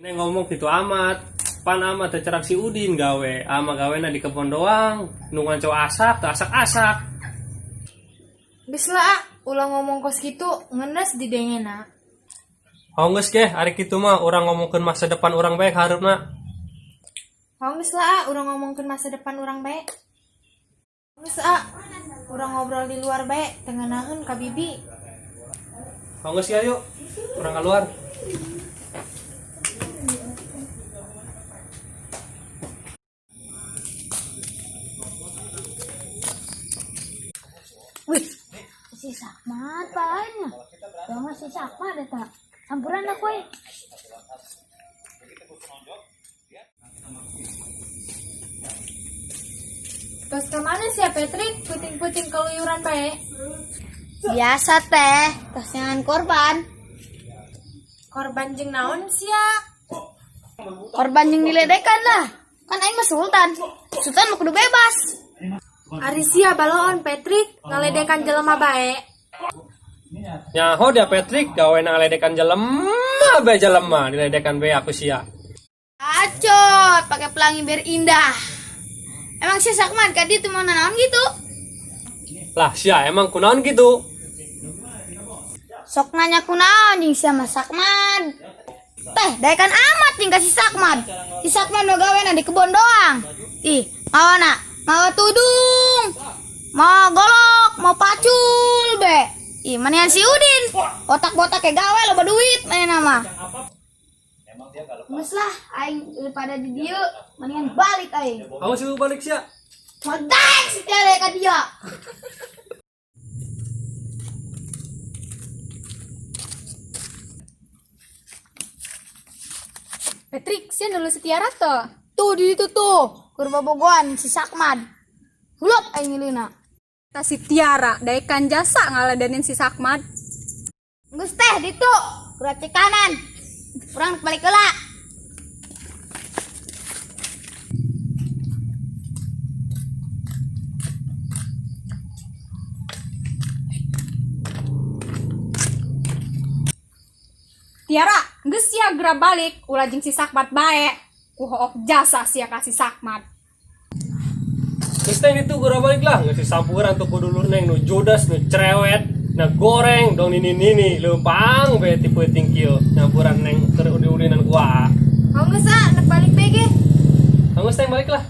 Ini ngomong gitu amat. Pan amat teh cerak si Udin gawe, ama gawena di kebon doang, nu ngaco asak, teu asak-asak. Geus lah, ah, ulah ngomong kos kitu, ngenes didengena. Oh geus ge, ari kitu mah urang ngomongkeun masa depan urang bae hareupna. Oh geus lah, ah, urang ngomongkeun masa depan urang bae. Geus ah, urang ngobrol di luar bae, teu ngeunaheun ka bibi. Oh geus ya yuk, urang keluar. Wih, si Sakmat palanya. Banget si Sakmat eta. Sampuran aku we. Terus kemana sih ya Patrick? Puting-puting keluyuran bae. Biasa teh, tos jangan korban. Korban jeung naon sia? Korban yang diledekan lah. Kan aing mah sultan. Sultan mah kudu bebas. Ari sia baloon Patrick ngaledekan jelema bae. Nyaho dia Patrick gawena ngaledekan jelema bae jelema, diledekan bae aku sia. Acot, pakai pelangi biar indah. Emang si Sakman kadi tuh mau nanaon gitu? Lah sia emang kunaon gitu? Sok nanya kunaon jeung sia mah Sakman. Teh, daekan amat jeung ka si Sakman. Si Sakman mah gawena di kebon doang. Ih, mawana, mawa tudung. Mau golok, mau pacul be. Ih, manian si Udin. Otak-botak kayak gawe loba duit manehna mah. Geus lah, aing daripada di dieu, mendingan balik aing. Awas lu balik sia. Modaek si Tere ka dia. Patrick, sia dulu setiara tuh. Tuh di situ tuh, kurba bogoan si Sakman. Hulap aing ngileuna. Ta si Tiara, daekan jasa ngaladenin si Sakmat. Geus teh ditu, kurat cek kanan. Urang balik heula. Tiara, geus sia geura balik, ulah jeung si Sakmat bae. Ku hook jasa sia ka si Sakmat. Geus teh itu gura balik lah, geus sampuran tuh kudu neng nu judes, nu cerewet, na goreng dong nini nini leumpang bae ti peuting kieu nyampuran neng keur udi-udinan gua. Oh geus ah, nek balik bae ge. Geus teh balik lah.